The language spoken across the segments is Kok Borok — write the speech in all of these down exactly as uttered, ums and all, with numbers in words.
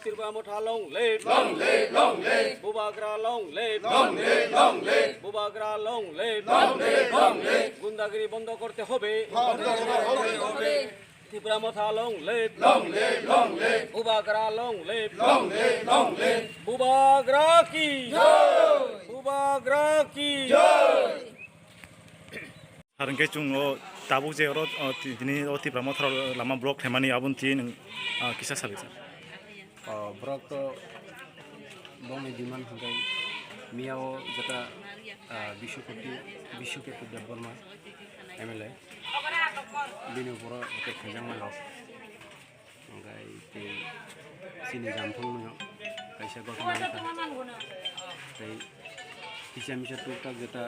Tipra Motha long live. Long live, long live. Bubagra long live. Long live, long live. Bubagra long live. Long live, long live. গুন্ডাগিরি বন্ধ করতে হবে। বন্ধ করতে হবে। Tipra Motha long live. Long live, long live. Bubagra long live. Long live, long live. Bubagra ki jai. Bubagra ki jai. Har hwnkhe chwng o tabuk je oro, o, ti-, tini o Tipra Motha lama block khlaimani aboni twi nwng, ah, kisa salai sa. O, borok to bongni demand hwnkhe miya o jeta, ah, Biswakoti, Biswakoti Debbarma M L A bini uporo attack khaijakmani rok. Hwnkhe tei chini Jamthung no kaisa gotma wngkha. Tei kisa misa tuktak jeta,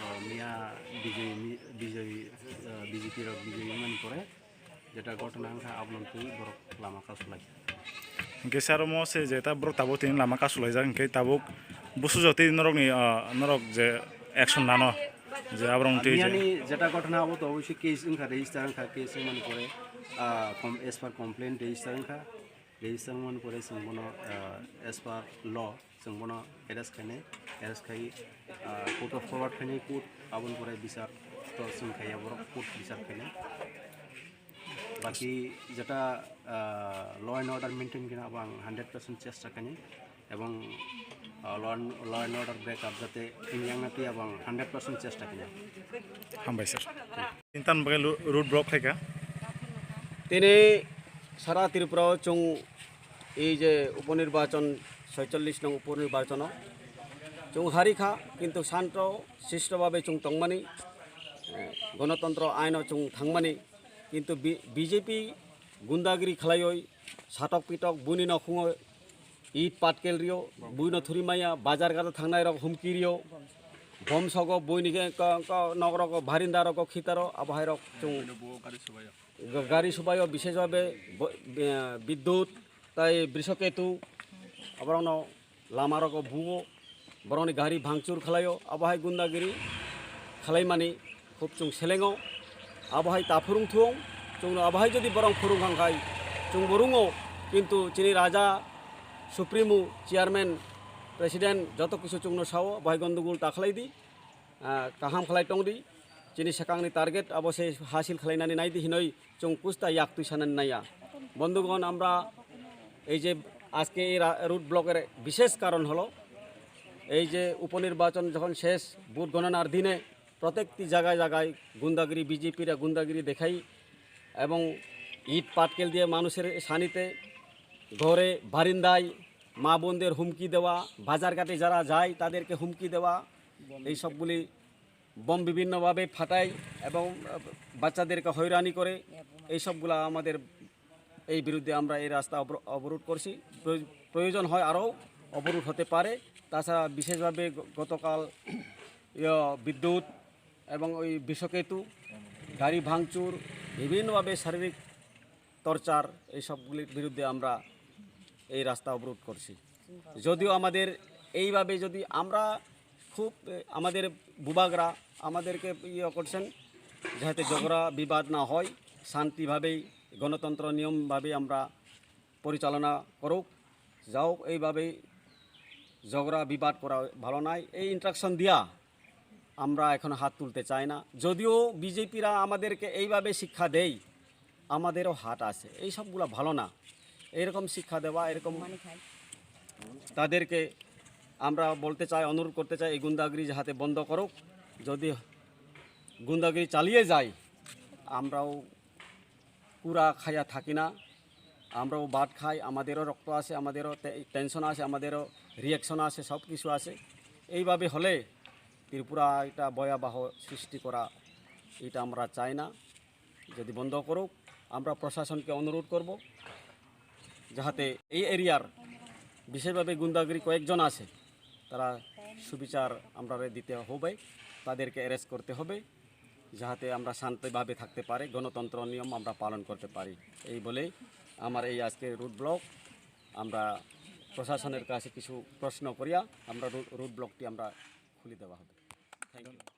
ah, miya bijoi mi-, bijoi, ah, B J P rok bijoi wngmani pore jeta gotma wngkha abono twi borok lama kasulai. Hwnkhe sir omo se jeta borok tabuk tini lama kasulaijak hwnkhe tabuk busu jotwi norokni, ah, norok je action nano. Je aborok twi je. Miyani jeta gotna abo to obviously case wngkha, register wngkha, case wngmani pore, ah, com-, as per complaint register wngkha, register wngmani pore chwng bono, ah, as per law chwng bono arrest khainai, arrest khai, ah, court of forward khainai, court aboni pore bichar to chwng khaiya borok court bichar khainai. Baki jeta, ah, law and order maintain kina abang hundred percent chesta kani ebong, ah, law and, law and order break up jate wngya wngna twi abang hundred percent chesta kani. Hambai sir. Intan bagai lu-, road block khaika. Tini sara Tripura o chwng ei je uponirbachon soicholish nong uponirbachon o chwng harikha, kintu shanto shisto babe chwng tongmani, eh, gonotontro aino chwng thangmani. Kintu B-, B J P gundagiri khlaioi satok pitok buini nokhungo it patkel rio, buino thuri maya, bazar gata thangnai rok humki rio, bom sogo buini ke ko, ko, nok rok barinda rok khitaro, abo hai rok chwng ga-, gari subaio bishesh babe bo-, be-, bidyut tai brishoketu aborokno lama rok buo, borokni gari bhangchur khlaio, abo hai gundagiri khlaimani khub chwng selengo, abo hai ta phwrwng thung, chwngno abo hai jodi borok phwrwng kha khai chwngbo rwngo, kintu chini raja, supremo, chairman, president joto kisu chwngno sao, abo hai gondogol ta khlai di, ah, kaham khlai tong di, chini swkangni target abo se hasil khlainani nai di hinoi chwng kusta yak twi sanani naiya. বন্ধুগণ, আমরা এই যে আজকে এই রা-, রোড ব্লকের বিশেষ কারণ হলো এই যে উপনির্বাচন যখন শেষ, ভোট গণনার দিনে প্রত্যেকটি জায়গায় জায়গায় গুন্ডাগিরি, বিজেপিরা গুন্ডাগিরি দেখাই এবং ইট পাটকেল দিয়ে মানুষের সানিতে, ঘরে বারিন্দায় মা বোনদের হুমকি দেওয়া, বাজারঘাটে যারা যায় তাদেরকে হুমকি দেওয়া, এই সবগুলি বোম বিভিন্নভাবে ফাটাই এবং, আহ, বাচ্চাদেরকে হয়রানি করে। এই সবগুলা আমাদের, এই বিরুদ্ধে আমরা এই রাস্তা অবর-, অবরোধ করছি। প্রয়-, প্রয়োজন হয় আরও অবরোধ হতে পারে। তাছাড়া বিশেষভাবে গ-, গতকাল, ইয়ে, বিদ্যুৎ এবং ওই বিষকেতু, গাড়ি ভাঙচুর, বিভিন্নভাবে শারীরিক টর্চার, এই সবগুলির বিরুদ্ধে আমরা এই রাস্তা অবরোধ করছি। যদিও আমাদের এইভাবে যদি আমরা খুব, এ, আমাদের বুবাগরা আমাদেরকে ইয়ে করছেন, যাতে ঝগড়া বিবাদ না হয়, শান্তিভাবেই গণতন্ত্র নিয়মভাবে আমরা পরিচালনা করুক, যাও এইভাবেই ঝগড়া বিবাদ করা ভালো নয়। এই ইন্ট্রাকশন দিয়া আমরা এখন হাত তুলতে চাই না। যদিও বিজেপিরা আমাদেরকে এইভাবে শিক্ষা দেয়, আমাদেরও হাত আছে, এই সবগুলা ভালো না। এইরকম শিক্ষা দেওয়া, এরকম তাদেরকে আমরা বলতে চাই, অনুরোধ করতে চাই, এই গুন্ডাগিরি যাতে বন্ধ করুক। যদি গুন্ডাগিরি চালিয়ে যায়, আমরাও কুড়া খাইয়া থাকি না, আমরাও ভাত খাই, আমাদেরও রক্ত আছে, আমাদেরও টে-, টেনশন আছে, আমাদেরও রিয়াকশন আছে, সব কিছু আছে। এইভাবে হলে ত্রিপুরা একটা ভয়াবহ সৃষ্টি করা, এটা আমরা চাই না। যদি বন্ধ করুক, আমরা প্রশাসনকে অনুরোধ করব যাতে এই এরিয়ার বিশেষভাবে গুন্ডাগিরি কয়েকজন আছে, তারা সুবিচার আমরা দিতে হবে, তাদেরকে অ্যারেস্ট করতে হবে। যাতে আমরা শান্তভাবে থাকতে পারি, গণতন্ত্র নিয়ম আমরা পালন করতে পারি। এই বলেই আমার এই আজকে রোড ব্লক, আমরা প্রশাসনের কাছে কিছু প্রশ্ন করিয়া আমরা রো-, রোড ব্লকটি আমরা খুলে দেওয়া হবে। Thank you.